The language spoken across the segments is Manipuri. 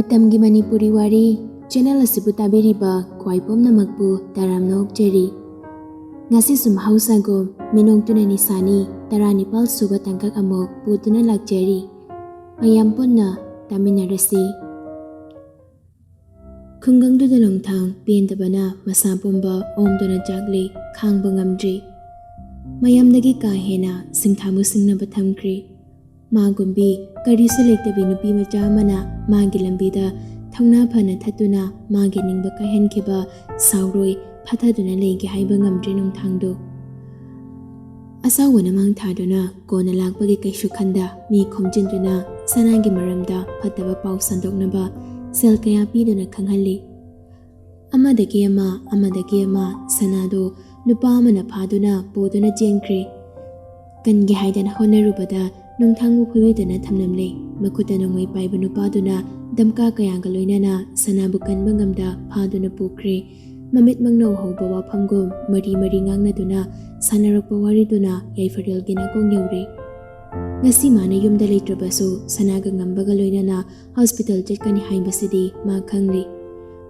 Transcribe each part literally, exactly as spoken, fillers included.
ꯃꯇꯝꯒꯤ ꯃꯅꯤꯄꯨꯔꯤ ꯋꯥꯔꯤ ꯆꯦꯅꯦꯜ ꯑꯁꯤꯕꯨ ꯇꯥꯕꯤꯔꯤꯕ ꯈ꯭ꯋꯥꯏ ꯄꯨꯝꯅꯃꯛꯄꯨ ꯇꯔꯥꯝꯅ ꯑꯣꯛꯆꯔꯤ꯫ ꯉꯁꯤꯁꯨ ꯃꯍꯧꯁꯥꯒꯨꯝ ꯃꯤꯅꯣꯡꯇꯨꯅ ꯅꯤꯁꯥꯅꯤ ꯇꯔꯥꯅꯤꯄꯥꯜ ꯁꯨꯕ ꯇꯥꯡꯀꯛ ꯑꯃꯨꯛ ꯄꯨꯗꯨꯅ ꯂꯥꯛꯆꯔꯤ꯫ ꯃꯌꯥꯝ ꯄꯨꯟꯅ ꯇꯥꯃꯤꯟꯅꯔꯁꯤ꯫ ꯈꯨꯡꯒꯪꯗꯨꯗ ꯅꯣꯡꯊꯥꯡ ꯄꯦꯟꯗꯕꯅ ꯃꯁꯥ ꯄꯨꯝꯕ ꯑꯣꯝꯗꯨꯅ ꯆꯥꯛꯂꯤ, ꯈꯥꯡꯕ ꯉꯝꯗ꯭ꯔꯤ꯫ ꯃꯌꯥꯝꯗꯒꯤ ꯀꯥ ꯍꯦꯟꯅ ꯁꯤꯡꯊꯥ ꯃꯨꯁꯤꯡꯅꯕ ꯊꯝꯈ꯭ꯔꯤ꯫ ꯃꯥꯒꯨꯝꯕꯤ ꯀꯔꯤꯁꯨ ꯂꯩꯇꯕꯤ ꯅꯨꯄꯤ ꯃꯆꯥ ꯑꯃꯅ ꯃꯥꯒꯤ ꯂꯝꯕꯤꯗ ꯊꯧꯅꯥ ꯐꯅ ꯊꯠꯇꯨꯅ ꯃꯥꯒꯤ ꯅꯤꯡꯕ ꯀꯥꯏꯍꯟꯈꯤꯕ ꯁꯥꯎꯔꯣꯏ ꯐꯥꯊꯗꯨꯅ ꯂꯩꯒꯦ ꯍꯥꯏꯕ ꯉꯝꯗ꯭ꯔꯤ ꯅꯣꯡꯊꯥꯡꯗꯨ꯫ ꯑꯁꯥꯎꯕꯅ ꯃꯥꯡ ꯊꯥꯗꯨꯅ ꯀꯣꯟꯅ ꯂꯥꯛꯄꯒꯤ ꯀꯩꯁꯨ ꯈꯟꯗ ꯃꯤ ꯈꯣꯝꯖꯤꯟꯗꯨꯅ ꯁꯅꯥꯒꯤ ꯃꯔꯝꯗ ꯐꯠꯇꯕ ꯄꯥꯎ ꯁꯟꯗꯣꯛꯅꯕ ꯁꯦꯜ ꯀꯌꯥ ꯄꯤꯗꯨꯅ ꯈꯪꯍꯜꯂꯤ꯫ ꯑꯃꯗꯒꯤ ꯑꯃ, ꯑꯃꯗꯒꯤ ꯑꯃ ꯁꯅꯥꯗꯨ ꯅꯨꯄꯥ ꯑꯃꯅ ꯐꯥꯗꯨꯅ ꯄꯨꯗꯨꯅ ꯆꯦꯟꯈ꯭ꯔꯦ꯫ ꯀꯟꯒꯦ ꯍꯥꯏꯗꯅ ꯍꯣꯠꯅꯔꯨꯕꯗ ꯅꯣꯡꯊꯥꯡꯕꯨ ꯐꯨꯕꯤꯗꯨꯅ ꯊꯝꯂꯝꯂꯦ꯫ ꯃꯈꯨꯠꯇ ꯅꯣꯡꯃꯩ ꯄꯥꯏꯕ ꯅꯨꯄꯥꯗꯨꯅ ꯗꯝꯀꯥ ꯀꯌꯥꯒ ꯂꯣꯏꯅꯅ ꯁꯅꯥꯕꯨ ꯀꯟꯕ ꯉꯝꯗ ꯐꯥꯗꯨꯅ ꯄꯨꯈ꯭ꯔꯦ꯫ ꯃꯃꯤꯠꯃꯛꯅ ꯎꯍꯧꯕ ꯋꯥꯐꯝꯒꯨꯝ ꯃꯔꯤ ꯃꯔꯤ ꯉꯥꯡꯅꯗꯨꯅ ꯁꯥꯟꯅꯔꯛꯄ ꯋꯥꯔꯤꯗꯨꯅ ꯌꯥꯏꯐꯔꯦꯜꯒꯤ ꯅꯥꯀꯣꯡ ꯌꯧꯔꯦ꯫ ꯉꯁꯤ ꯃꯥꯅ ꯌꯨꯝꯗ ꯂꯩꯇ꯭ꯔꯕꯁꯨ ꯁꯅꯥꯒ ꯉꯝꯕꯒ ꯂꯣꯏꯅꯅ ꯍꯣꯁꯄꯤꯇꯥꯜ ꯆꯠꯀꯅꯤ ꯍꯥꯏꯕꯁꯤꯗꯤ ꯃꯥ ꯈꯪꯂꯤ꯫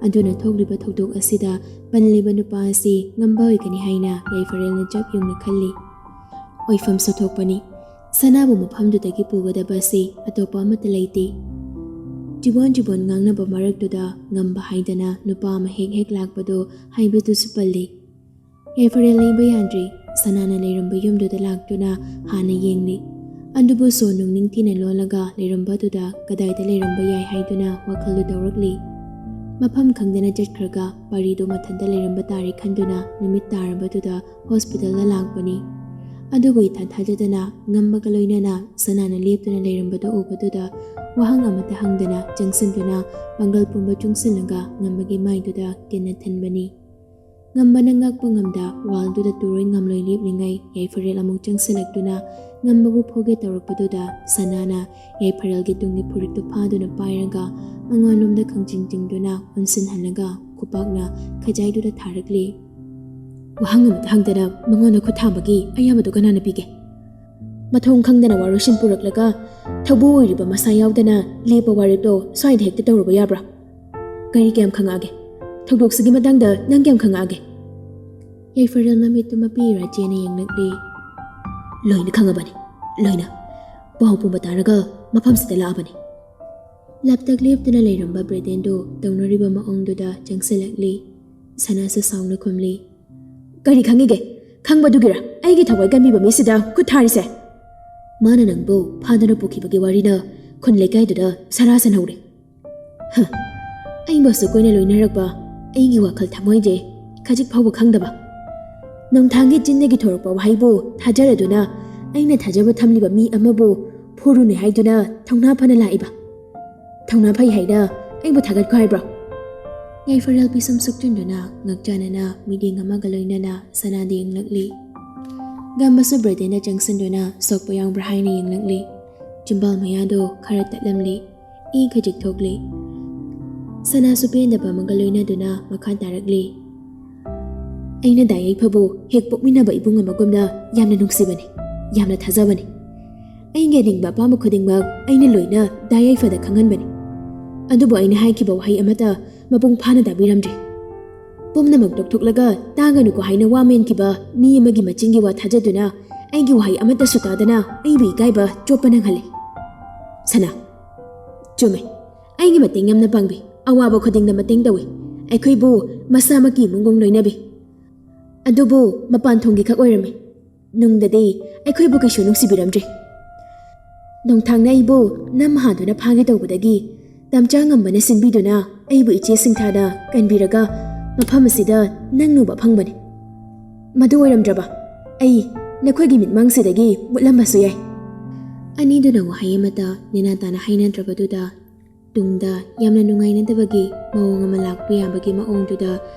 ꯑꯗꯨꯅ ꯊꯣꯛꯂꯤꯕ ꯊꯧꯗꯣꯛ ꯑꯁꯤꯗ ꯄꯜꯂꯤꯕ ꯅꯨꯄꯥ ꯑꯁꯤ ꯉꯝꯕ ꯑꯣꯏꯒꯅꯤ ꯍꯥꯏꯅ ꯌꯥꯏꯐꯔꯦꯜꯅ ꯆꯞ ꯌꯨꯡꯅ ꯈꯜꯂꯤ꯫ ꯑꯣꯏꯐꯝꯁꯨ ꯊꯣꯛꯄꯅꯤ꯫ ꯁꯅꯥꯕꯨ ꯃꯐꯝꯗꯨꯗꯒꯤ ꯄꯨꯒꯗꯕ ꯑꯁꯤ ꯑꯇꯣꯞꯄ ꯑꯃꯠꯇ ꯂꯩꯇꯦ꯫ ꯆꯤꯕꯣꯟ ꯆꯤꯕꯣꯟ ꯉꯥꯡꯅꯕ ꯃꯔꯛꯇꯨꯗ ꯉꯝꯕ ꯍꯥꯏꯗꯅ ꯅꯨꯄꯥ ꯑꯃ ꯍꯦꯛ ꯍꯦꯛ ꯂꯥꯛꯄꯗꯨ ꯍꯥꯏꯕꯗꯨꯁꯨ ꯄꯜꯂꯤ꯫ ꯌꯥꯏꯐꯔꯦꯜ ꯂꯩꯕ ꯌꯥꯗ꯭ꯔꯤ꯫ ꯁꯅꯥꯅ ꯂꯩꯔꯝꯕ ꯌꯨꯝꯗꯨꯗ ꯂꯥꯛꯇꯨꯅ ꯍꯥꯟꯅ ꯌꯦꯡꯂꯤ꯫ ꯑꯗꯨꯕꯨ ꯁꯣ ꯅꯨꯡ ꯅꯤꯡꯊꯤꯅ ꯂꯣꯜꯂꯒ ꯂꯩꯔꯝꯕꯗꯨꯗ ꯀꯗꯥꯏꯗ ꯂꯩꯔꯝꯕ ꯌꯥꯏ ꯍꯥꯏꯗꯨꯅ ꯋꯥꯈꯜꯗꯨ ꯇꯧꯔꯛꯂꯤ꯫ ꯃꯐꯝ ꯈꯪꯗꯅ ꯆꯠꯈ꯭ꯔꯒ ꯄꯥꯔꯤꯗꯨ ꯃꯊꯟꯇ ꯂꯩꯔꯝꯕ ꯇꯥꯔꯦ ꯈꯟꯗꯨꯅ ꯅꯨꯃꯤꯠ ꯇꯥꯔꯕꯗꯨꯗ ꯍꯣꯁꯄꯤꯇꯥꯜꯗ ꯂꯥꯛꯄꯅꯤ꯫ ꯑꯗꯨꯕꯨ ꯏꯊꯥ ꯊꯥꯖꯗꯅ ꯉꯝꯕꯒ ꯂꯣꯏꯅꯅ ꯁꯅꯥꯅ ꯂꯦꯞꯇꯨꯅ ꯂꯩꯔꯝꯕꯗꯨ ꯎꯕꯗꯨꯗ ꯋꯥꯍꯪ ꯑꯃꯠꯇ ꯍꯪꯗꯅ ꯆꯪꯁꯤꯟꯗꯨꯅ ꯄꯥꯡꯒꯜ ꯄꯨꯝꯕ ꯆꯨꯡꯁꯤꯜꯂꯒ ꯉꯝꯕꯒꯤ ꯃꯥꯏꯗꯨꯗ ꯀꯤꯟꯅ ꯊꯤꯟꯕꯅꯤ꯫ ꯉꯝꯕꯅ ꯉꯥꯛꯄ ꯉꯝꯗ ꯋꯥꯜꯗꯨꯗ ꯇꯨꯔꯣꯏ ꯉꯝꯂꯣꯏ ꯂꯦꯞꯂꯤꯉꯩ ꯌꯥꯏꯐꯔꯦꯜ ꯑꯃꯨꯛ ꯆꯪꯁꯤꯜꯂꯛꯇꯨꯅ ꯉꯝꯕꯕꯨ ꯐꯨꯒꯦ ꯇꯧꯔꯛꯄꯗꯨꯗ ꯁꯅꯥꯅ ꯌꯥꯏꯐꯔꯦꯜꯒꯤ ꯇꯨꯡꯒꯤ ꯐꯨꯔꯤꯠꯇꯨ ꯐꯥꯗꯨꯅ ꯄꯥꯏꯔꯒ ꯃꯉꯣꯟꯂꯣꯝꯗ ꯈꯪꯆꯤꯡ ꯆꯤꯡꯗꯨꯅ ꯑꯣꯟꯁꯤꯟꯍꯜꯂꯒ ꯈꯨꯄꯥꯛꯅ ꯈꯖꯥꯏꯗꯨꯗ ꯊꯥꯔꯛꯂꯤ꯫ ꯋꯥꯍꯪ ꯑꯃꯇ ꯍꯪꯗꯅ ꯃꯉꯣꯟꯗ ꯈꯨꯠ ꯊꯥꯕꯒꯤ ꯑꯌꯥꯕꯗꯨ ꯀꯅꯥꯅ ꯄꯤꯒꯦ? ꯃꯊꯣꯡ ꯈꯪꯗꯅ ꯋꯥꯔꯣꯏꯁꯤꯟ ꯄꯨꯔꯛꯂꯒ ꯊꯧꯕꯨ ꯑꯣꯏꯔꯤꯕ ꯃꯁꯥ ꯌꯥꯎꯗꯅ ꯂꯦꯞꯄ ꯋꯥꯔꯦꯞꯇꯣ ꯁ꯭ꯋꯥꯏꯗ ꯍꯦꯛꯇ ꯇꯧꯔꯨꯕ ꯌꯥꯕ꯭ꯔꯥ? ꯀꯔꯤ ꯀꯌꯥꯝ ꯈꯪꯉꯛꯑꯒꯦ? ꯊꯧꯗꯣꯛꯁꯤꯒꯤ ꯃꯇꯥꯡꯗ ꯅꯪ ꯀꯌꯥꯝ ꯈꯪꯉꯛꯑꯒꯦ? ꯌꯥꯏꯐꯔꯦꯜ ꯃꯃꯤꯠꯇꯨ ꯃꯄꯤ ꯏꯔꯥ ꯆꯦꯅ ꯌꯦꯡꯂꯛꯂꯤ꯫ ꯂꯣꯏꯅ ꯈꯪꯉꯕꯅꯤ, ꯂꯣꯏꯅ꯫ ꯄꯥꯎ ꯄꯨꯝꯕ ꯇꯥꯔꯒ ꯃꯐꯝꯁꯤꯗ ꯂꯥꯛꯑꯕꯅꯤ꯫ ꯂꯥꯞꯇꯛ ꯂꯦꯞꯇꯨꯅ ꯂꯩꯔꯝꯕ ꯕ꯭ꯔꯦꯗꯦꯟꯗꯨ ꯇꯧꯅꯔꯤꯕ ꯃꯑꯣꯡꯗꯨꯗ ꯆꯪꯁꯤꯜꯂꯛꯂꯤ꯫ ꯁꯅꯥꯁꯨ ꯁꯥꯎꯅ ꯈꯨꯝꯂꯤ꯫ ꯀꯔꯤ ꯈꯪꯉꯤꯒꯦ? ꯈꯪꯕꯗꯨꯒꯤꯔ ꯑꯩꯒꯤ ꯊꯋꯥꯏ ꯀꯟꯕꯤꯕ ꯃꯤꯁꯤꯗ ꯈꯨꯠ ꯊꯥꯔꯤꯁꯦ? ꯃꯥꯅ ꯅꯪꯕꯨ ꯐꯥꯗꯨꯅ ꯄꯨꯈꯤꯕꯒꯤ ꯋꯥꯔꯤꯅ ꯈꯨꯟ ꯂꯩꯀꯥꯏꯗꯨꯗ ꯁꯔꯥ ꯁꯟꯍꯧꯔꯦ꯫ ꯍ, ꯑꯩꯕꯨ ꯑꯁꯨꯛ ꯀꯨꯏꯅ ꯂꯣꯏꯅꯔꯛꯄ ꯑꯩꯒꯤ ꯋꯥꯈꯜ ꯊꯃꯣꯏꯁꯦ ꯈꯖꯤꯛ ꯐꯥꯎꯕ ꯈꯪꯗꯕ꯫ ꯅꯣꯡꯊꯥꯡꯒꯤ ꯆꯤꯟꯗꯒꯤ ꯊꯣꯔꯛꯄ ꯋꯥꯍꯩꯕꯨ ꯊꯥꯖꯔꯗꯨꯅ ꯑꯩꯅ ꯊꯥꯖꯕ ꯊꯝꯂꯤꯕ ꯃꯤ ꯑꯃꯕꯨ ꯐꯨꯔꯨꯅꯦ ꯍꯥꯏꯗꯨꯅ ꯊꯧꯅꯥ ꯐꯅ ꯂꯥꯛꯏꯕ꯫ ꯊꯧꯅꯥ ꯐꯩ ꯍꯥꯏꯅ ꯑꯩꯕꯨ ꯊꯥꯒꯠꯈꯣ ꯍꯥꯏꯕ꯭ꯔꯣ? ꯌꯥꯏꯐꯔꯦꯜ ꯄꯤꯁꯨꯝ ꯁꯨꯛꯆꯟꯗꯨꯅ ꯉꯛꯆꯥꯅꯅ ꯃꯤꯠꯌꯦꯡ ꯑꯃꯒ ꯂꯣꯏꯅꯅ ꯁꯅꯥꯗ ꯌꯦꯡꯂꯛꯂꯤ꯫ ꯒꯝꯕꯁꯨ ꯕ꯭ꯔꯦꯗꯦꯟꯗ ꯆꯪꯁꯤꯟꯗꯨꯅ ꯁꯣꯛꯄ ꯌꯥꯎꯕ꯭ꯔꯥ ꯍꯥꯏꯅ ꯌꯦꯡꯂꯛꯂꯤ꯫ ꯆꯤꯝꯕꯥꯜ ꯃꯌꯥꯗꯣ ꯈꯔ ꯇꯠꯂꯝꯂꯤ꯫ ꯏ ꯈꯖꯤꯛ ꯊꯣꯛꯂꯤ꯫ ꯁꯅꯥꯁꯨ ꯄꯦꯟꯗꯕ ꯑꯃꯒ ꯂꯣꯏꯅꯗꯨꯅ ꯃꯈꯥ ꯇꯥꯔꯛꯂꯤ꯫ ꯑꯩꯅ ꯗꯥ ꯌꯥꯏꯐꯕꯨ ꯍꯦꯛ ꯄꯣꯛꯃꯤꯟꯅꯕ ꯏꯕꯨꯡ ꯑꯃꯒꯨꯝꯅ ꯌꯥꯝꯅ ꯅꯨꯡꯁꯤꯕꯅꯤ, ꯌꯥꯝꯅ ꯊꯥꯖꯕꯅꯤ꯫ ꯑꯩꯒꯤ ꯑꯅꯤꯡꯕ ꯑꯄꯥꯝꯕ ꯈꯨꯗꯤꯡꯃꯛ ꯑꯩꯅ ꯂꯣꯏꯅ ꯗꯥ ꯌꯥꯏꯐꯗ ꯈꯪꯍꯟꯕꯅꯤ꯫ ꯑꯗꯨꯕꯨ ꯑꯩꯅ ꯍꯥꯏꯈꯤꯕ ꯋꯥꯍꯩ ꯑꯃꯠꯇ ꯃꯄꯨꯡ ꯐꯥꯅ ꯇꯥꯕꯤꯔꯝꯗ꯭ꯔꯦ꯫ ꯄꯨꯝꯅꯃꯛ ꯇꯣꯛꯊꯣꯛꯂꯒ ꯇꯥꯒꯅꯨꯀꯣ ꯍꯥꯏꯅ ꯋꯥ ꯃꯦꯟꯈꯤꯕ ꯃꯤ ꯑꯃꯒꯤ ꯃꯆꯤꯟꯒꯤ ꯋꯥ ꯊꯥꯖꯗꯨꯅ ꯑꯩꯒꯤ ꯋꯥꯍꯩ ꯑꯃꯠꯇꯁꯨ ꯇꯥꯗꯅ ꯑꯩꯕꯨ ꯏꯀꯥꯏꯕ ꯆꯣꯠꯄ ꯅꯪꯍꯜꯂꯦ꯫ ꯁꯅꯥ, ꯆꯨꯝꯃꯦ, ꯑꯩꯒꯤ ꯃꯇꯦꯡ ꯌꯥꯝꯅ ꯄꯥꯡꯕꯤ, ꯑꯋꯥꯕ ꯈꯨꯗꯤꯡꯗ ꯃꯇꯦꯡ ꯇꯧꯏ, ꯑꯩꯈꯣꯏꯕꯨ ꯃꯁꯥꯃꯛꯀꯤ ꯏꯃꯨꯡꯒꯨꯝ ꯂꯣꯏꯅꯕꯤ꯫ ꯑꯗꯨꯕꯨ ꯃꯄꯥꯟ ꯊꯣꯡꯒꯤ ꯈꯛ ꯑꯣꯏꯔꯝꯃꯤ, ꯅꯨꯡꯗꯗꯤ ꯑꯩꯈꯣꯏꯕꯨ ꯀꯩꯁꯨ ꯅꯨꯡꯁꯤꯕꯤꯔꯝꯗ꯭ꯔꯤ꯫ ꯅꯣꯡꯊꯥꯡꯅ ꯑꯩꯕꯨ ꯅꯝ ꯍꯥꯗꯨꯅ ꯐꯥꯒꯦ ꯇꯧꯕꯗꯒꯤ ꯇꯝꯆꯥ ꯉꯝꯕꯅ ꯁꯤꯟꯕꯤꯗꯨꯅ ꯑꯩꯕꯨ ꯏꯆꯦ ꯁꯤꯡꯊꯥꯅ ꯀꯟꯕꯤꯔꯒ ꯃꯐꯝ ꯑꯁꯤꯗ ꯅꯪ ꯎꯕ ꯐꯪꯕꯅꯤ꯫ ꯃꯗꯨ ꯑꯣꯏꯔꯝꯗ꯭ꯔꯕ ꯑꯩ ꯅꯈꯣꯏꯒꯤ ꯃꯤꯠꯃꯥꯡꯁꯤꯗꯒꯤ ꯃꯨꯠꯂꯝꯕꯁꯨ ꯌꯥꯏ꯫ ꯑꯅꯤꯗꯨꯅ ꯋꯥꯍꯩ ꯑꯃꯠꯇ ꯅꯦꯅꯥ ꯇꯥꯅ ꯍꯥꯏꯅꯗ꯭ꯔꯕꯗꯨꯗ ꯇꯨꯡꯗ ꯌꯥꯝꯅ ꯅꯨꯡꯉꯥꯏꯅꯗꯕꯒꯤ ꯃꯑꯣꯡ ꯑꯃ ꯂꯥꯛꯄ ꯌꯥꯕꯒꯤ ꯃꯑꯣꯡꯗꯨꯗ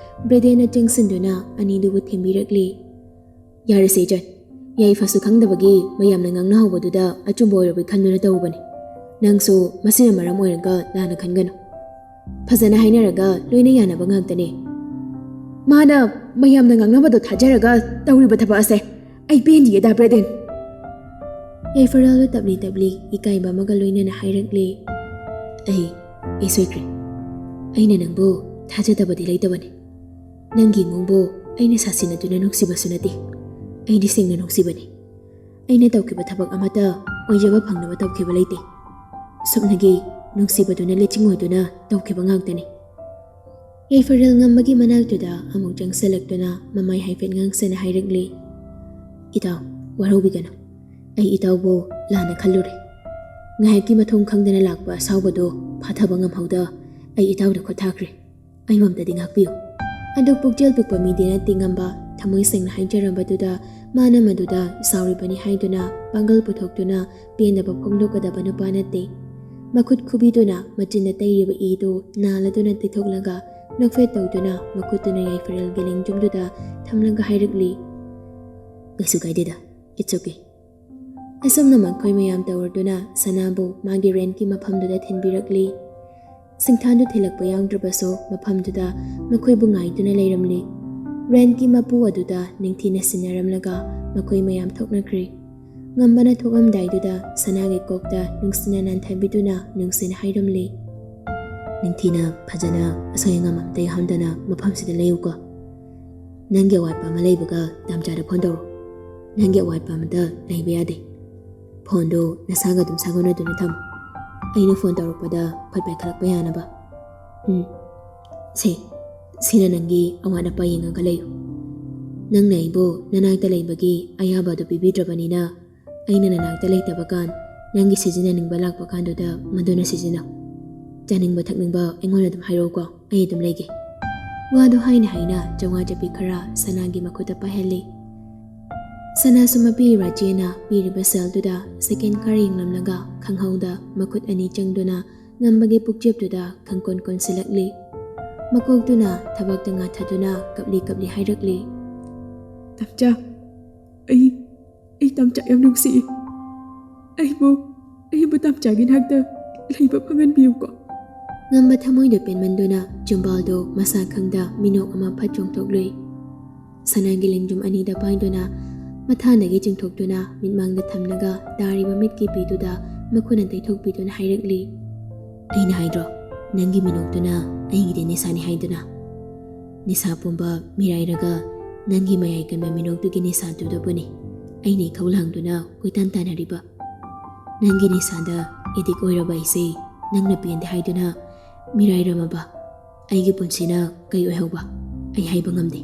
ꯕ꯭ꯔꯦꯗꯦꯟꯅ ꯆꯪꯁꯤꯟꯗꯨꯅ ꯑꯅꯤꯗꯨꯕꯨ ꯊꯦꯝꯕꯤꯔꯛꯂꯤ꯫ ꯌꯥꯔꯦꯁꯦ ꯏꯆꯟ, ꯌꯥꯏꯐꯁꯨ ꯈꯪꯗꯕꯒꯤ ꯃꯌꯥꯝꯅ ꯉꯥꯡꯅꯍꯧꯕꯗꯨꯗ ꯑꯆꯨꯝꯕ ꯑꯣꯏꯔꯕꯣꯏ ꯈꯟꯗꯨꯅ ꯇꯧꯔꯨꯕꯅꯤ꯫ ꯅꯪꯁꯨ ꯃꯁꯤꯅ ꯃꯔꯝ ꯑꯣꯏꯔꯒ ꯂꯥꯟꯅ ꯈꯟꯒꯅꯨ꯫ ꯐꯖꯅ ꯍꯥꯏꯅꯔꯒ ꯂꯣꯏꯅ ꯌꯥꯅꯕ ꯉꯥꯛꯇꯅꯦ꯫ ꯃꯥꯅ ꯃꯌꯥꯝꯅ ꯉꯥꯡꯅꯕꯗꯣ ꯊꯥꯖꯔꯒ ꯇꯧꯔꯤꯕ ꯊꯕꯛ ꯑꯁꯦ ꯑꯩ ꯄꯦꯟꯗꯤꯌꯦ ꯗꯥ ꯕ꯭ꯔꯦꯗꯦꯟ꯫ ꯌꯥꯏꯐꯔꯦꯜꯗꯣ ꯇꯞꯂꯤ ꯇꯞꯂꯤ ꯏꯀꯥꯏꯕ ꯑꯃꯒ ꯂꯣꯏꯅꯅ ꯍꯥꯏꯔꯛꯂꯤ꯫ ꯑꯩ, ꯑꯩ ꯁꯣꯏꯈ꯭ꯔꯦ꯫ ꯑꯩꯅ ꯅꯪꯕꯨ ꯊꯥꯖꯗꯕꯗꯤ ꯂꯩꯇꯕꯅꯤ꯫ ꯅꯪꯒꯤ ꯏꯃꯨꯡꯕꯨ ꯑꯩꯅ ꯁꯥꯁꯤꯟꯅꯗꯨꯅ ꯅꯨꯡꯁꯤꯕꯁꯨ ꯅꯠꯇꯦ꯫ ꯑꯩꯗꯤ ꯁꯦꯡꯅ ꯅꯨꯡꯁꯤꯕꯅꯤ꯫ ꯑꯩꯅ ꯇꯧꯈꯤꯕ ꯊꯕꯛ ꯑꯃꯠꯇ ꯑꯣꯏꯖꯕ ꯐꯪꯅꯕ ꯇꯧꯈꯤꯕ ꯂꯩꯇꯦ꯫ ꯁꯨꯞꯅꯒꯤ ꯅꯨꯡꯁꯤꯕꯗꯨꯅ ꯂꯩꯆꯤꯡ ꯑꯣꯏꯗꯨꯅ ꯇꯧꯈꯤꯕ ꯉꯥꯛꯇꯅꯤ꯫ ꯌꯥꯏꯐꯔꯦꯜ ꯉꯝꯕꯒꯤ ꯃꯅꯥꯛꯇꯨꯗ ꯑꯃꯨꯛ ꯆꯪꯁꯤꯜꯂꯛꯇꯨꯅ ꯃꯃꯥꯏ ꯍꯥꯏꯐꯦꯠ ꯉꯥꯡꯁꯅ ꯍꯥꯏꯔꯛꯂꯤ, "ꯏꯇꯥꯎ, ꯋꯥꯔꯧꯕꯤꯒꯅꯨ꯫ ꯑꯩ ꯏꯇꯥꯎꯕꯨ ꯂꯥꯟꯅ ꯈꯜꯂꯨꯔꯦ꯫ ꯉꯥꯏꯍꯥꯛꯀꯤ ꯃꯊꯣꯡ ꯈꯪꯗꯅ ꯂꯥꯛꯄ ꯑꯁꯥꯎꯕꯗꯨ ꯐꯥꯊꯕ ꯉꯝꯍꯧꯗ ꯑꯩ ꯏꯇꯥꯎꯗ ꯈꯨꯠ ꯊꯥꯈ꯭ꯔꯦ꯫ ꯑꯩꯕꯨ ꯑꯝꯇꯗꯤ ꯉꯥꯛꯄꯤꯌꯨ꯫" ꯑꯗꯨ ꯄꯨꯛꯆꯦꯜ ꯄꯤꯛꯄ ꯃꯤꯗꯤ ꯅꯠꯇꯦ ꯉꯝꯕ, ꯊꯃꯣꯏ ꯁꯦꯡꯅ ꯍꯥꯏꯖꯔꯝꯕꯗꯨꯗ ꯃꯥꯅ ꯃꯗꯨꯗ ꯁꯥꯎꯔꯤꯕꯅꯤ ꯍꯥꯏꯗꯨꯅ ꯄꯥꯡꯒꯜ ꯄꯨꯊꯣꯛꯇꯨꯅ ꯄꯦꯟꯗꯕ ꯐꯣꯡꯗꯣꯛꯀꯗꯕ ꯅꯨꯄꯥ ꯅꯠꯇꯦ꯫ ꯃꯈꯨꯠ ꯈꯨꯕꯤꯗꯨꯅ ꯃꯆꯤꯟꯅ ꯇꯩꯔꯤꯕ ꯏꯗꯨ ꯅꯥꯜꯂꯗꯨꯅ ꯇꯩꯊꯣꯛꯂꯒ ꯅꯣꯛꯐꯦꯠ ꯇꯧꯗꯨꯅ ꯃꯈꯨꯠꯇꯨꯅ ꯌꯥꯏꯐꯔꯦꯜꯒꯤ ꯂꯦꯡꯖꯨꯝꯗꯨꯗ ꯊꯝꯂꯒ ꯍꯥꯏꯔꯛꯂꯤ, "ꯀꯩꯁꯨ ꯀꯥꯏꯗꯦꯗ, it's okay꯫" ꯑꯁꯨꯝꯅ ꯃꯈꯣꯏ ꯃꯌꯥꯝ ꯇꯧꯔꯗꯨꯅ ꯁꯅꯥꯕꯨ ꯃꯥꯒꯤ ꯔꯦꯟꯠꯀꯤ ꯃꯐꯝꯗꯨꯗ ꯊꯤꯟꯕꯤꯔꯛꯂꯤ꯫ ꯁꯤꯡꯊꯥꯟꯗꯨ ꯊꯤꯜꯂꯛꯄ ꯌꯥꯎꯗ꯭ꯔꯕꯁꯨ ꯃꯐꯝꯗꯨꯗ ꯃꯈꯣꯏꯕꯨ ꯉꯥꯏꯗꯨꯅ ꯂꯩꯔꯝꯂꯤ꯫ ꯔꯦꯟꯠꯀꯤ ꯃꯄꯨ ꯑꯗꯨꯗ ꯅꯤꯡꯊꯤꯅ ꯁꯤꯟꯅꯔꯝꯂꯒ ꯃꯈꯣꯏ ꯃꯌꯥꯝ ꯊꯣꯛꯅꯈ꯭ꯔꯦ꯫ ꯉꯝꯕꯅ ꯊꯣꯛꯂꯝꯗꯥꯏꯗꯨꯗ ꯁꯅꯥꯒꯤ ꯀꯣꯛꯇ ꯅꯨꯡꯁꯤꯅ ꯅꯥꯟꯊꯕꯤꯗꯨꯅ ꯅꯨꯡꯁꯤꯅ ꯍꯥꯏꯔꯝꯂꯤ, "ꯅꯤꯡꯊꯤꯅ ꯐꯖꯅ ꯑꯁꯣꯏ ꯑꯉꯥꯝ ꯑꯝꯇ ꯌꯥꯎꯍꯟꯗꯅ ꯃꯐꯝꯁꯤꯗ ꯂꯩꯌꯨꯀꯣ꯫ ꯅꯪꯒꯤ ꯑꯋꯥꯠꯄ ꯑꯃ ꯂꯩꯕꯒ ꯇꯥꯝꯆꯥꯗ ꯐꯣꯟ ꯇꯧꯔꯣ꯫ ꯅꯪꯒꯤ ꯑꯋꯥꯠꯄ ꯑꯃꯇ ꯂꯩꯕ ꯌꯥꯗꯦ꯫ ꯐꯣꯟꯗꯣ ꯅꯁꯥꯒ ꯑꯗꯨꯝ ꯁꯥꯒꯣꯟꯅꯗꯨꯅ ꯊꯝꯃꯨ꯫ ꯑꯩꯅ ꯐꯣꯟ ꯇꯧꯔꯛꯄꯗ ꯐꯠ ꯄꯥꯏꯈꯠꯂꯛꯄ ꯌꯥꯅꯕ꯫ ꯎꯝ, ꯁꯦ, ꯁꯤꯅ ꯅꯪꯒꯤ ꯑꯋꯥꯠ ꯑꯄꯥ ꯌꯦꯡꯉꯒ ꯂꯩꯌꯨ꯫ ꯅꯪꯅ ꯑꯩꯕꯨ ꯅꯅꯥꯛꯇ ꯂꯩꯕꯒꯤ ꯑꯌꯥꯕ ꯑꯗꯨ ꯄꯤꯕꯤꯗ꯭ꯔꯕꯅꯤꯅ, ꯑꯩꯅ ꯅꯅꯥꯛꯇ ꯂꯩꯇꯕ ꯀꯥꯟ, ꯅꯪꯒꯤ ꯁꯤꯖꯤꯟꯅꯅꯤꯡꯕ ꯂꯥꯛꯄ ꯀꯥꯟꯗꯨꯗ ꯃꯗꯨꯅ ꯁꯤꯖꯤꯟꯅꯧ꯫ ꯆꯥꯅꯤꯡꯕ ꯊꯛꯅꯤꯡꯕ ꯑꯩꯉꯣꯟꯗ ꯑꯗꯨꯝ ꯍꯥꯏꯔꯛꯎꯀꯣ, ꯑꯩ ꯑꯗꯨꯝ ꯂꯩꯒꯦ꯫" ꯋꯥꯗꯨ ꯍꯥꯏꯅ ꯍꯥꯏꯅ ꯆꯥꯝꯃꯉꯥ ꯆꯞꯄꯤ ꯈꯔ ꯁꯅꯥꯒꯤ ꯃꯈꯨꯠꯇ ꯄꯥꯏꯍꯜꯂꯤ꯫ ꯁꯅꯥꯁꯨ ꯃꯄꯤꯔꯤꯕ ꯆꯦꯅ ꯄꯤꯔꯤꯕ ꯁꯦꯜꯗꯨꯗ ꯁꯦꯀꯦꯟ ꯈꯔ ꯌꯦꯡꯂꯝꯂꯒ ꯈꯪꯍꯧꯗ ꯃꯈꯨꯠ ꯑꯅꯤ ꯆꯪꯗꯨꯅ ꯉꯝꯕꯒꯤ ꯄꯨꯛꯆꯦꯞꯇꯨꯗ ꯈꯪꯀꯣꯟ ꯀꯣꯟꯁꯤꯜꯂꯛꯂꯤ꯫ ꯃꯀꯣꯛꯇꯨꯅ ꯊꯕꯛꯇ ꯉꯥꯊꯗꯨꯅ ꯀꯞꯂꯤ ꯀꯞꯂꯤ ꯍꯥꯏꯔꯛꯂꯤ, "ꯇꯝꯆꯥ, ꯑꯩ, ꯑꯩ ꯇꯝꯆꯥ ꯌꯥꯝ ꯅꯨꯡꯁꯤꯏ꯫ ꯑꯩꯕꯨ, ꯑꯩꯕꯨ ꯇꯝꯆꯥꯒꯤ ꯅꯥꯛꯇ ꯂꯩꯕ ꯐꯪꯍꯟꯕꯤꯌꯨꯀꯣ꯫" ꯉꯝꯕ ꯊꯃꯣꯏꯗ ꯄꯦꯟꯃꯟꯗꯨꯅ ꯆꯤꯝꯕꯥꯜꯗꯣ ꯃꯁꯥ ꯈꯪꯗ ꯃꯤꯅꯣꯛ ꯑꯃ ꯐꯠ ꯆꯣꯡꯊꯣꯛꯂꯨꯏ꯫ ꯁꯅꯥꯒꯤ ꯂꯦꯡꯖꯨꯝ ꯑꯅꯤꯗ ꯄꯥꯏꯗꯨꯅ ꯃꯊꯥꯗꯒꯤ ꯆꯤꯡꯊꯣꯛꯇꯨꯅ ꯃꯤꯠꯃꯥꯡꯗ ꯊꯝꯂꯒ ꯇꯥꯔꯤꯕ ꯃꯤꯠꯀꯤ ꯄꯤꯗꯨꯗ ꯃꯈꯨꯠꯅ ꯇꯩꯊꯣꯛꯄꯤꯗꯨꯅ ꯍꯥꯏꯔꯛꯂꯤ꯫ "ꯑꯩꯅ ꯍꯥꯏꯗ꯭ꯔꯣ, ꯅꯪꯒꯤ ꯃꯤꯅꯣꯛꯇꯨꯅ ꯑꯩꯒꯤꯗꯤ ꯅꯤꯁꯥꯅꯤ ꯍꯥꯏꯗꯨꯅ꯫ ꯅꯤꯁꯥ ꯄꯨꯝꯕ ꯃꯤꯔꯥꯏꯔꯒ ꯅꯪꯒꯤ ꯃꯌꯥꯏ ꯀꯟꯕ ꯃꯤꯅꯣꯛꯇꯨꯒꯤ ꯅꯤꯁꯥꯗꯨꯗꯕꯨꯅꯤ ꯑꯩꯅ ꯏꯊꯧ ꯂꯥꯡꯗꯨꯅ ꯀꯣꯏꯇꯥꯟ ꯇꯥꯟꯅꯔꯤꯕ꯫ ꯅꯪꯒꯤ ꯅꯤꯁꯥꯗ ꯑꯦꯗꯤꯛ ꯑꯣꯏꯔꯕ ꯑꯩꯁꯦ ꯅꯪꯅ ꯄꯦꯟꯗꯦ ꯍꯥꯏꯗꯨꯅ ꯃꯤꯔꯥꯏꯔꯝꯃꯕ ꯑꯩꯒꯤ ꯄꯨꯟꯁꯤꯅ ꯀꯩ ꯑꯣꯏꯍꯧꯕ ꯑꯩ ꯍꯥꯏꯕ ꯉꯝꯗꯦ꯫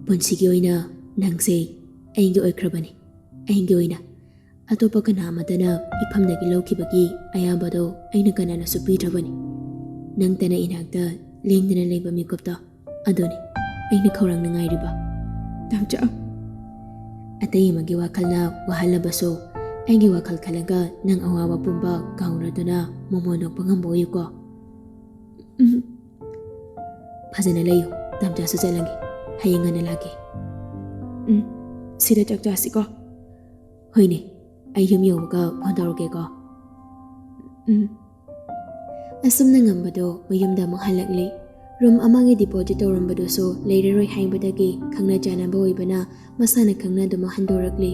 ꯄꯨꯟꯁꯤꯒꯤ ꯑꯣꯏꯅ ꯅꯪꯁꯦ ꯑꯩꯒꯤ ꯑꯣꯏꯈ꯭ꯔꯕꯅꯤ꯫ ꯑꯩꯒꯤ ꯑꯣꯏꯅ ꯑꯇꯣꯞꯄ ꯀꯅꯥ ꯑꯃꯠꯇꯅ ꯏꯐꯝꯗꯒꯤ ꯂꯧꯈꯤꯕꯒꯤ ꯑꯌꯥꯕꯗꯣ ꯑꯩꯅ ꯀꯅꯥꯅꯁꯨ ꯄꯤꯗ꯭ꯔꯕꯅꯤ꯫ ꯅꯪꯇꯅ ꯏꯅꯥꯛꯇ ꯂꯦꯡꯗꯅ ꯂꯩꯕ ꯃꯤꯀꯨꯞꯇꯣ ꯑꯗꯨꯅꯤ ꯑꯩꯅ ꯈꯧꯔꯥꯡꯅ ꯉꯥꯏꯔꯤꯕ꯫ ꯇꯥꯝꯆꯥ, ꯑꯇꯩ ꯑꯃꯒꯤ ꯋꯥꯈꯜꯅ ꯋꯥꯍꯜꯂꯕꯁꯨ ꯑꯩꯒꯤ ꯋꯥꯈꯜ ꯈꯜꯂꯒ ꯅꯪ ꯑꯋꯥꯕ ꯄꯨꯝꯕ ꯀꯥꯎꯔꯗꯨꯅ ꯃꯣꯃꯣꯟ ꯅꯣꯛꯄ ꯉꯝꯕ ꯑꯣꯏꯌꯨꯀꯣ꯫ ꯎꯝ꯫ ꯐꯖꯅ ꯂꯩꯌꯨ, ꯇꯥꯝꯆꯥꯁꯨ ꯆꯠꯂꯒꯦ, ꯍꯌꯦꯡ ꯉꯟꯅ ꯂꯥꯛꯀꯦ꯫ ꯎꯝ, ꯁꯤꯗ ꯆꯥꯛ ꯆꯥꯁꯤꯀꯣ꯫ ꯍꯣꯏꯅꯦ, ꯑꯩ ꯌꯨꯝ ꯌꯧꯕꯒ ꯐꯣꯟ ꯇꯧꯔꯛꯀꯦꯀꯣ꯫ ꯎꯝ꯫ ꯑꯁꯨꯝꯅ ꯉꯝꯕꯗꯣ ꯃꯌꯨꯝꯗ ꯑꯃꯨꯛ ꯍꯜꯂꯛꯂꯤ꯫ ꯔꯨꯝ ꯑꯃꯒꯤ ꯗꯤꯄꯣꯖꯤꯠ ꯇꯧꯔꯝꯕꯗꯨꯁꯨ ꯂꯩꯔꯔꯣꯏ ꯍꯥꯏꯕꯗꯒꯤ ꯈꯪꯅ ꯆꯥꯟꯅꯕ ꯑꯣꯏꯕꯅ ꯃꯁꯥꯅ ꯈꯪꯅ ꯑꯗꯨꯃꯛ ꯍꯟꯗꯣꯔꯛꯂꯤ꯫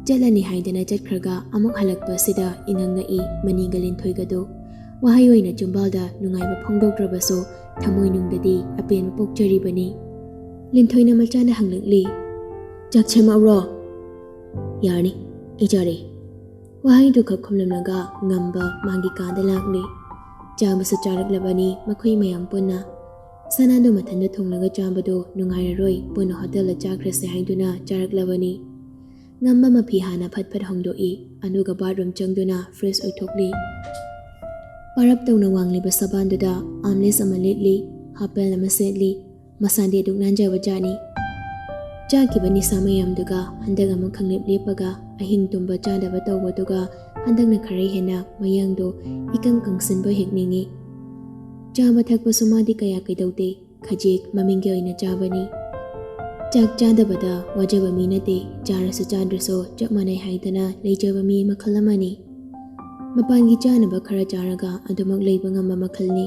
ꯆꯠꯂꯅꯤ ꯍꯥꯏꯗꯅ ꯆꯠꯈ꯭ꯔꯒ ꯑꯃꯨꯛ ꯍꯜꯂꯛꯄ ꯑꯁꯤꯗ ꯏꯉꯛ ꯉꯛꯏ ꯃꯅꯤꯒ ꯂꯤꯟꯊꯣꯏꯒꯗꯨ꯫ ꯋꯥꯍꯩ ꯑꯣꯏꯅ ꯆꯨꯝꯕꯥꯜꯗ ꯅꯨꯡꯉꯥꯏꯕ ꯐꯣꯡꯗꯣꯛꯇ꯭ꯔꯕꯁꯨ ꯊꯃꯣꯏꯅꯨꯡꯗꯗꯤ ꯑꯄꯦꯟꯕ ꯄꯣꯛꯆꯔꯤꯕꯅꯤ꯫ ꯂꯤꯟꯊꯣꯏꯅ ꯃꯆꯥꯅ ꯍꯪꯂꯛꯂꯤ, "ꯆꯥꯛ ꯁꯦꯝꯃꯛꯎꯔꯣ?" "ꯌꯥꯔꯅꯤ, ꯑꯩ ꯆꯥꯔꯦ꯫" ꯋꯥꯍꯩꯗꯨ ꯈꯛ ꯈꯨꯝꯂꯝꯂꯒ ꯉꯝꯕ ꯃꯥꯒꯤ ꯀꯥꯗ ꯂꯥꯛꯂꯤ꯫ ꯆꯥꯕꯁꯨ ꯆꯥꯔꯛꯂꯕꯅꯤ ꯃꯈꯣꯏ ꯃꯌꯥꯝ ꯄꯨꯟꯅ꯫ ꯁꯅꯥꯗꯨ ꯃꯊꯟꯇ ꯊꯣꯡꯂꯒ ꯆꯥꯕꯗꯨ ꯅꯨꯡꯉꯥꯏꯔꯔꯣꯏ, ꯄꯨꯟꯅ ꯍꯣꯇꯦꯜꯗ ꯆꯥꯈ꯭ꯔꯁꯦ ꯍꯥꯏꯗꯨꯅ ꯆꯥꯔꯛꯂꯕꯅꯤ꯫ ꯉꯝꯕ ꯃꯐꯤ ꯍꯥꯟꯅ ꯐꯠ ꯐꯠ ꯍꯣꯡꯗꯣꯛꯏ, ꯑꯗꯨꯒ ꯕꯥꯠꯔꯨꯝ ꯆꯪꯗꯨꯅ ꯐ꯭ꯔꯦꯁ ꯑꯣꯏꯊꯣꯛꯂꯤ꯫ ꯄꯥꯔꯞ ꯇꯧꯅ ꯋꯥꯡꯂꯤꯕ ꯁꯕꯥꯟꯗꯨꯗ ꯑꯥꯝꯂꯦꯁ ꯑꯃ ꯂꯤꯠꯂꯤ, ꯍꯥꯞ ꯄꯦꯟ ꯑꯃ ꯁꯦꯠꯂꯤ꯫ ꯃꯁꯥꯗꯤ ꯑꯗꯨꯛ ꯅꯥꯟꯖꯕ ꯖꯥꯠꯅꯤ꯫ ꯆꯥꯈꯤꯕ ꯅꯤꯁꯥ ꯃꯌꯥꯝꯗꯨꯒ ꯍꯟꯗꯛ ꯑꯃꯨꯛ ꯈꯪꯂꯦꯞ ꯂꯦꯞꯄꯒ ꯑꯍꯤꯡ ꯇꯨꯝꯕ ꯆꯥꯗꯕ ꯇꯧꯕꯗꯨꯒ ꯍꯟꯗꯛꯅ ꯈꯔ ꯍꯦꯟꯅ ꯃꯌꯥꯡꯗꯣ ꯏꯀꯪ ꯀꯪꯁꯤꯟꯕ ꯍꯦꯛ ꯅꯤꯡꯏ꯫ ꯆꯥꯕ ꯊꯛꯄꯁꯨ ꯃꯥꯗꯤ ꯀꯌꯥ ꯀꯩꯗꯧꯗꯦ, ꯈꯖꯤꯛ ꯃꯃꯤꯡꯒꯤ ꯑꯣꯏꯅ ꯆꯥꯕꯅꯤ꯫ ꯆꯥꯛ ꯆꯥꯗꯕꯗ ꯋꯥꯖꯕ ꯃꯤ ꯅꯠꯇꯦ, ꯆꯥꯔꯁꯨ ꯆꯥꯗ꯭ꯔꯁꯨ ꯆꯞ ꯃꯥꯟꯅꯩ ꯍꯥꯏꯗꯅ ꯂꯩꯖꯕ ꯃꯤ ꯃꯈꯜ ꯑꯃꯅꯤ꯫ ꯃꯄꯥꯟꯒꯤ ꯆꯥꯅꯕ ꯈꯔ ꯆꯥꯔꯒ ꯑꯗꯨꯃꯛ ꯂꯩꯕ ꯉꯝꯕ ꯃꯈꯜꯅꯤ꯫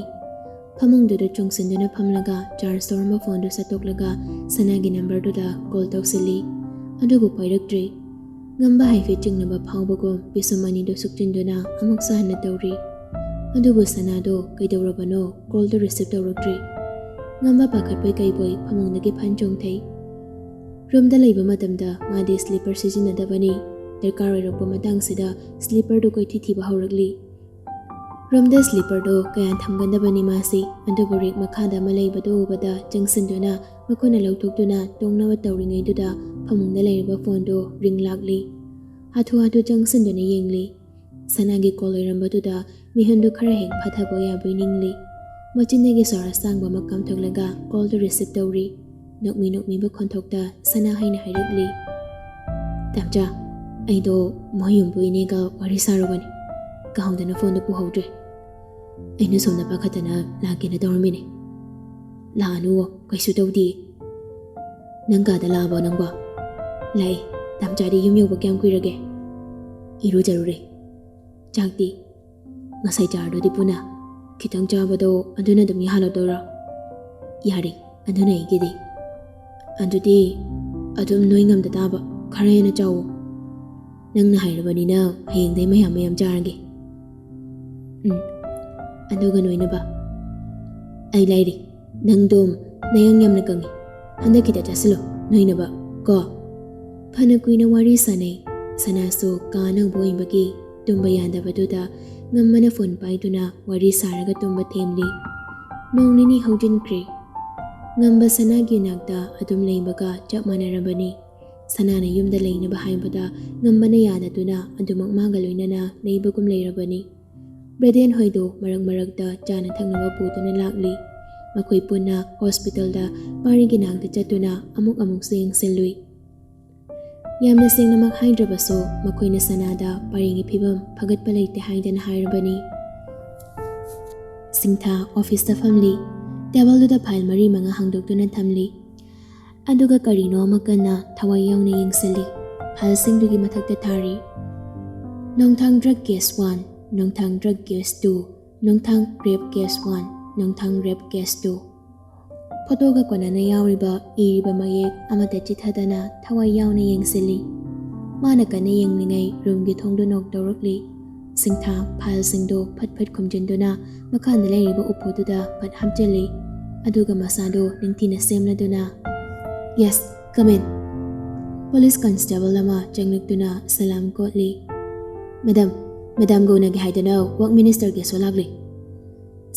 ꯐꯃꯨꯡꯗꯨꯗ ꯆꯣꯡꯁꯤꯟꯗꯨꯅ ꯐꯝꯂꯒ ꯆꯥꯔꯖ ꯇꯧꯔꯝꯕ ꯐꯣꯟꯗꯨ ꯁꯠꯇꯣꯛꯂꯒ ꯁꯅꯥꯒꯤ ꯅꯝꯕꯔꯗꯨꯗ ꯀꯣꯜ ꯇꯧꯁꯤꯜꯂꯤ꯫ ꯑꯗꯨꯕꯨ ꯄꯥꯏꯔꯛꯇ꯭ꯔꯦ꯫ ꯉꯝꯕ ꯍꯥꯏꯐꯦꯠ ꯆꯤꯡꯅꯕ ꯐꯥꯎꯕꯒꯨꯝ ꯄꯤꯁꯨꯝ ꯑꯅꯤꯗꯨ ꯁꯨꯛꯆꯤꯟꯗꯨꯅ ꯑꯃꯨꯛꯁꯨ ꯍꯟꯅ ꯇꯧꯔꯤ꯫ ꯑꯗꯨꯕꯨ ꯁꯅꯥꯗꯣ ꯀꯩꯗꯧꯔꯕꯅꯣ? ꯀꯣꯜꯗꯨ ꯔꯤꯁꯤꯞ ꯇꯧꯔꯛꯇ꯭ꯔꯤ꯫ ꯉꯝꯕ ꯄꯥꯈꯠꯄꯣꯏ ꯀꯩꯕꯣꯏ ꯐꯃꯨꯡꯗꯒꯤ ꯐꯟ ꯆꯣꯡꯊꯩ꯫ ꯔꯨꯝꯗ ꯂꯩꯕ ꯃꯇꯝꯗ ꯃꯥꯗꯤ ꯁ꯭ꯂꯤꯄꯔ ꯁꯤꯖꯤꯟꯅꯗꯕꯅꯤ꯫ ꯗꯔꯀꯥꯔ ꯑꯣꯏꯔꯛꯄ ꯃꯇꯥꯡꯁꯤꯗ ꯁ꯭ꯂꯤꯄꯔꯗꯨ ꯀꯣꯏꯊꯤ ꯊꯤꯕ ꯍꯧꯔꯛꯂꯤ꯫ ꯔꯨꯝꯗ ꯁ꯭ꯂꯤꯄꯔꯗꯨ ꯀꯌꯥ ꯊꯝꯒꯟꯗꯕꯅꯤ ꯃꯥꯁꯤ, ꯑꯗꯨꯕꯨ ꯔꯦꯛ ꯃꯈꯥꯗ ꯑꯃ ꯂꯩꯕꯗꯨ ꯎꯕꯗ ꯆꯪꯁꯤꯟꯗꯨꯅ ꯃꯈꯨꯠꯅ ꯂꯧꯊꯣꯛꯇꯨꯅ ꯇꯣꯡꯅꯕ ꯇꯧꯔꯤꯉꯩꯗꯨꯗ ꯐꯃꯨꯡꯗ ꯂꯩꯔꯤꯕ ꯐꯣꯟꯗꯨ ꯔꯤꯡ ꯂꯥꯛꯂꯤ꯫ ꯍꯥꯊꯨ ꯍꯥꯊꯨ ꯆꯪꯁꯤꯟꯗꯨꯅ ꯌꯦꯡꯂꯤ꯫ ꯁꯅꯥꯒꯤ ꯀꯣꯜ ꯑꯣꯏꯔꯝꯕꯗꯨꯗ ꯃꯤꯍꯨꯟꯗꯨ ꯈꯔ ꯍꯦꯛ ꯐꯥꯊꯕ ꯌꯥꯕꯣꯏ ꯅꯤꯡꯂꯤ꯫ ꯃꯆꯤꯟꯗꯒꯤ ꯁꯣꯔ ꯑꯁꯥꯡꯕ ꯑꯃ ꯀꯥꯝꯊꯣꯛꯂꯒ ꯀꯣꯜꯗꯨ ꯔꯤꯁꯤꯞ ꯇꯧꯔꯤ꯫ ꯅꯣꯛꯃꯤ ꯅꯣꯛꯃꯤꯕ ꯈꯣꯟꯊꯣꯛꯇ ꯁꯅꯥ ꯍꯥꯏꯅ ꯍꯥꯏꯔꯛꯂꯤ, "ꯇꯥꯝꯆꯥ, ꯑꯩꯗꯣ ꯃꯣꯏ ꯌꯨꯝꯕꯨ ꯏꯅꯦꯒ ꯋꯥꯔꯤ ꯁꯥꯔꯨꯕꯅꯤ꯫ ꯀꯥꯎꯗꯅ ꯐꯣꯟꯗꯣ ꯄꯨꯍꯧꯗ꯭ꯔꯦ꯫ ꯑꯩꯅ ꯁꯣꯝꯗ ꯄꯥꯈꯠꯇꯅ ꯂꯥꯛꯀꯦꯅ ꯇꯧꯔꯝꯃꯤꯅꯦ꯫ ꯂꯥꯛꯑꯅꯨꯋꯣ, ꯀꯩꯁꯨ ꯇꯧꯗꯦ꯫ ꯅꯪ ꯀꯥꯗ ꯂꯥꯛꯑꯕꯣ ꯅꯪꯕꯣ?" "ꯂꯥꯛꯑꯦ꯫ ꯇꯥꯝꯆꯥꯗꯤ ꯌꯨꯝ ꯌꯧꯕ ꯀꯌꯥꯝ ꯀꯨꯏꯔꯒꯦ?" "ꯏꯔꯨꯖꯔꯨꯔꯦ꯫ ꯆꯥꯛꯇꯤ?" "ꯉꯁꯥꯏ ꯆꯥꯔꯗꯨꯗꯤ ꯄꯨꯟꯅ꯫ ꯈꯤꯇꯪ ꯆꯥꯕꯗꯣ ꯑꯗꯨꯅ ꯑꯗꯨꯝ ꯌꯥꯍꯜꯂꯛꯇꯣꯏꯔꯣ?" "ꯌꯥꯔꯦ, ꯑꯗꯨꯅ ꯑꯩꯒꯤꯗꯤ꯫" "ꯑꯗꯨꯗꯤ ꯑꯗꯨꯝ ꯅꯣꯏ ꯉꯝꯗ ꯇꯥꯕ, ꯈꯔ ꯍꯦꯟꯅ ꯆꯥꯎꯋꯣ꯫ ꯅꯪꯅ ꯍꯥꯏꯔꯕꯅꯤꯅ ꯍꯌꯦꯡꯗꯩ ꯃꯌꯥꯝ ꯃꯌꯥꯝ ꯆꯥꯔꯒꯦ꯫ ꯎꯝ, ꯑꯗꯨꯒ ꯅꯣꯏꯅꯕ꯫ ꯑꯩ ꯂꯩꯔꯤ꯫ ꯅꯪꯗꯣ ꯅꯌꯥꯡ ꯌꯥꯝꯅ ꯀꯪꯉꯤ꯫ ꯍꯟꯗꯛ ꯈꯤꯇ ꯆꯥꯁꯤꯜꯂꯣ, ꯅꯣꯏꯅꯕ ꯀꯣ꯫" ꯐꯅ ꯀꯨꯏꯅ ꯋꯥꯔꯤ ꯁꯥꯟꯅꯩ꯫ ꯁꯅꯥꯁꯨ ꯀꯥ ꯑꯅꯧꯕ ꯑꯣꯏꯕꯒꯤ ꯇꯨꯝꯕ ꯌꯥꯗꯕꯗꯨꯗ ꯉꯝꯕꯅ ꯐꯣꯟ ꯄꯥꯏꯗꯨꯅ ꯋꯥꯔꯤ ꯁꯥꯔꯒ ꯇꯨꯝꯕ ꯊꯦꯝꯂꯤ꯫ ꯅꯣꯡ ꯅꯤꯅꯤ ꯍꯧꯖꯤꯟꯈ꯭ꯔꯦ꯫ ꯉꯝꯕ ꯁꯅꯥꯒꯤ ꯅꯥꯛꯇ ꯑꯗꯨꯝ ꯂꯩꯕꯒ ꯆꯞ ꯃꯥꯟꯅꯔꯕꯅꯤ꯫ ꯁꯅꯥꯅ ꯌꯨꯝꯗ ꯂꯩꯅꯕ ꯍꯥꯏꯕꯗ ꯉꯝꯕꯅ ꯌꯥꯗꯗꯨꯅ ꯑꯗꯨꯃꯛ ꯃꯥꯒ ꯂꯣꯏꯅꯅ ꯂꯩꯕꯒꯨꯝ ꯂꯩꯔꯕꯅꯤ꯫ ꯕ꯭ꯔꯦꯗꯦꯟ ꯍꯣꯏꯗꯨ ꯃꯔꯛ ꯃꯔꯛꯇ ꯆꯥꯅ ꯊꯛꯅꯕ ꯄꯨꯗꯨꯅ ꯂꯥꯛꯂꯤ꯫ ꯃꯈꯣꯏ ꯄꯨꯟꯅ ꯍꯣꯁꯄꯤꯇꯥꯜꯗ ꯄꯥꯔꯤꯒꯤ ꯅꯥꯛꯇ ꯆꯠꯇꯨꯅ ꯑꯃꯨꯛ ꯑꯃꯨꯛꯁꯨ ꯌꯦꯡꯁꯤꯜꯂꯨꯏ꯫ ꯌꯥꯝꯅ ꯁꯦꯡꯅꯃꯛ ꯍꯥꯏꯗ꯭ꯔꯕꯁꯨ ꯃꯈꯣꯏꯅ ꯁꯅꯥꯗ ꯄꯥꯔꯤꯒꯤ ꯐꯤꯕꯝ ꯐꯒꯠꯄ ꯂꯩꯇꯦ ꯍꯥꯏꯗꯅ ꯍꯥꯏꯔꯕꯅꯤ꯫ ꯁꯤꯡꯊꯥ ꯑꯣꯐꯤꯁꯇ ꯐꯝꯂꯤ꯫ ꯇꯦꯕꯜꯗꯨꯗ ꯐꯥꯏꯜ ꯃꯔꯤ ꯃꯉꯥ ꯍꯥꯡꯗꯣꯛꯇꯨꯅ ꯊꯝꯂꯤ꯫ ꯑꯗꯨꯒ ꯀꯔꯤꯅꯣ ꯑꯃ ꯀꯟꯅ ꯊꯋꯥꯏ ꯌꯥꯎꯅ ꯌꯦꯡꯁꯤꯜꯂꯤ꯫ ꯐꯥꯏꯜꯁꯤꯡꯗꯨꯒꯤ ꯃꯊꯛꯇ ꯊꯥꯔꯤ, "ꯅꯣꯡꯊꯥꯡ ꯗ꯭ꯔꯒ ꯀꯦꯁ ꯋꯥꯟ, ꯅꯣꯡꯊꯥꯡ ꯗ꯭ꯔꯒ ꯀꯦꯁ ꯇꯨ, ꯅꯣꯡꯊꯥꯡ ꯔꯦꯞ ꯀꯦꯁ ꯋꯥꯟ, ꯅꯣꯡꯊꯥꯡ ꯔꯦꯞ ꯀꯦꯁ ꯇꯨ꯫" ꯐꯣꯇꯣꯒ ꯀꯣꯟꯅꯅ ꯌꯥꯎꯔꯤꯕ ꯏꯔꯤꯕ ꯃꯌꯦꯛ ꯑꯃꯠꯇ ꯆꯤꯠꯊꯗꯅ ꯊꯋꯥꯏ ꯌꯥꯎꯅ ꯌꯦꯡꯁꯤꯜꯂꯤ꯫ ꯃꯥꯅ ꯀꯟꯅ ꯌꯦꯡꯂꯤꯉꯩ ꯔꯨꯝꯒꯤ ꯊꯣꯡꯗꯨ ꯅꯣꯛ ꯇꯧꯔꯛꯂꯤ꯫ ꯁꯤꯡꯊꯥ ꯐꯥꯏꯜꯁꯤꯡꯗꯨ ꯐꯠ ꯐꯠ ꯈꯨꯝꯖꯤꯟꯗꯨꯅ ꯃꯈꯥꯗ ꯂꯩꯔꯤꯕ ꯎꯄꯨꯗꯨꯗ ꯐꯠ ꯍꯥꯞꯆꯤꯜꯂꯤ꯫ ꯑꯗꯨꯒ ꯃꯁꯥꯗꯨ ꯅꯤꯡꯊꯤꯅ ꯁꯦꯝꯂꯗꯨꯅ, "Yes, come in." Police constable ꯑꯃ ꯆꯪꯂꯛꯇꯨꯅ ꯁꯂꯥꯝ ꯀꯣꯠꯂꯤ꯫ "ꯃꯦꯗꯥꯝ, ꯃꯦꯗꯥꯝꯒ ꯎꯅꯒꯦ ꯍꯥꯏꯗꯅ ꯋꯥꯛ ꯃꯤꯅꯤꯁꯇꯔ ꯒꯦꯁꯣ ꯂꯥꯛꯂꯤ꯫"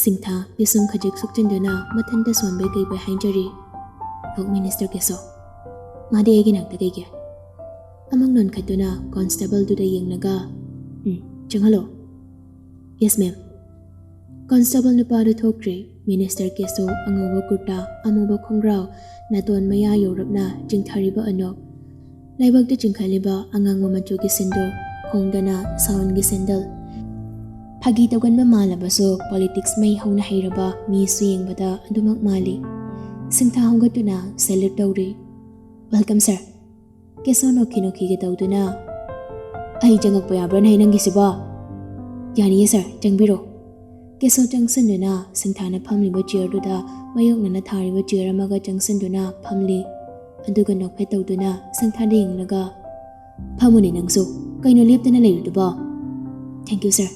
ꯁꯤꯡꯊꯥ ꯄꯤꯁꯨꯝ ꯈꯖꯤꯛ ꯁꯨꯛꯆꯤꯟꯗꯨꯅ ꯃꯊꯟꯇ ꯁꯣꯟꯕꯩ ꯀꯩꯕꯩ ꯍꯥꯏꯖꯔꯤ꯫ "ꯋꯥꯛ ꯃꯤꯅꯤꯁꯇꯔ ꯒꯦꯁꯣ? ꯃꯥꯗꯤ ꯑꯩꯒꯤ ꯅꯥꯛꯇ ꯀꯩꯒꯤ?" ꯑꯃꯨꯛ ꯅꯣꯟꯈꯠꯇꯨꯅ ꯀꯣꯟꯁꯇꯦꯕꯜꯗꯨꯗ ꯌꯦꯡꯂꯒ, "ꯎꯝ, ꯆꯪꯍꯜꯂꯣ꯫" "Yes, ma'am." ꯀꯣꯟꯁꯇꯦꯕꯜ ꯅꯨꯄꯥꯗꯨ ꯊꯣꯛꯈ꯭ꯔꯦ꯫ ꯃꯤꯅꯤꯁꯇꯔ ꯒꯦꯁꯣ ꯑꯉꯧꯕ ꯀꯨꯔꯇꯥ, ꯑꯃꯨꯕ ꯈꯣꯡꯒ꯭ꯔꯥꯎ, ꯅꯥꯇꯣꯟ ꯃꯌꯥ ꯌꯧꯔꯞꯅ ꯆꯤꯡꯊꯔꯤꯕ ꯑꯅꯣꯛ, ꯂꯥꯏꯕꯛꯇ ꯆꯤꯡꯈꯠꯂꯤꯕ ꯑꯉꯥꯡꯕ ꯃꯆꯨꯒꯤ ꯁꯤꯟꯗꯨꯔ, ꯈꯣꯡꯗꯅ ꯁꯥꯎꯟꯒꯤ ꯁꯦꯟꯗꯜ꯫ ꯐꯥꯒꯤ ꯇꯧꯒꯟꯕ ꯃꯥꯜꯂꯕꯁꯨ ꯄꯣꯂꯤꯇꯤꯛꯁ ꯃꯩ ꯍꯧꯅ ꯍꯩꯔꯕ ꯃꯤꯁꯨ ꯌꯦꯡꯕꯗ ꯑꯗꯨꯃꯛ ꯃꯥꯜꯂꯤ꯫ ꯁꯤꯡꯊꯥ ꯍꯣꯡꯒꯠꯇꯨꯅ ꯁꯦꯂ꯭ꯌꯨꯠ ꯇꯧꯔꯤ꯫ "Welcome, sir." ꯒꯦꯁꯣ ꯅꯣꯛꯈꯤ ꯅꯣꯛꯈꯤꯒ ꯇꯧꯗꯨꯅ, "ꯑꯩ ꯆꯪꯉꯛꯄ ꯌꯥꯕ꯭ꯔꯥꯅꯦ ꯅꯪꯒꯤꯁꯤꯕꯣ?" "ꯌꯥꯅꯤꯌꯦ ꯁꯥꯔ, ꯆꯪꯕꯤꯔꯣ꯫" ꯒꯦꯁꯣ ꯆꯪꯁꯤꯟꯗꯨꯅ ꯁꯤꯡꯊꯥꯅ ꯐꯝꯂꯤꯕ ꯆꯤꯌꯔꯗꯨꯗ ꯃꯥꯌꯣꯛꯅꯅ ꯊꯥꯔꯤꯕ ꯆꯤꯌꯔ ꯑꯃꯒ ꯆꯪꯁꯤꯟꯗꯨꯅ ꯐꯝꯂꯤ꯫ ꯑꯗꯨꯒ ꯅꯣꯛꯐꯦꯠ ꯇꯧꯗꯨꯅ ꯁꯤꯡꯊꯥꯗ ꯌꯦꯡꯂꯒ, "ꯐꯝꯃꯨꯅꯦ ꯅꯪꯁꯨ, ꯀꯩꯅꯣ ꯂꯦꯞꯇꯅ ꯂꯩꯔꯤꯗꯨꯕꯣ?" "Thank you, sir."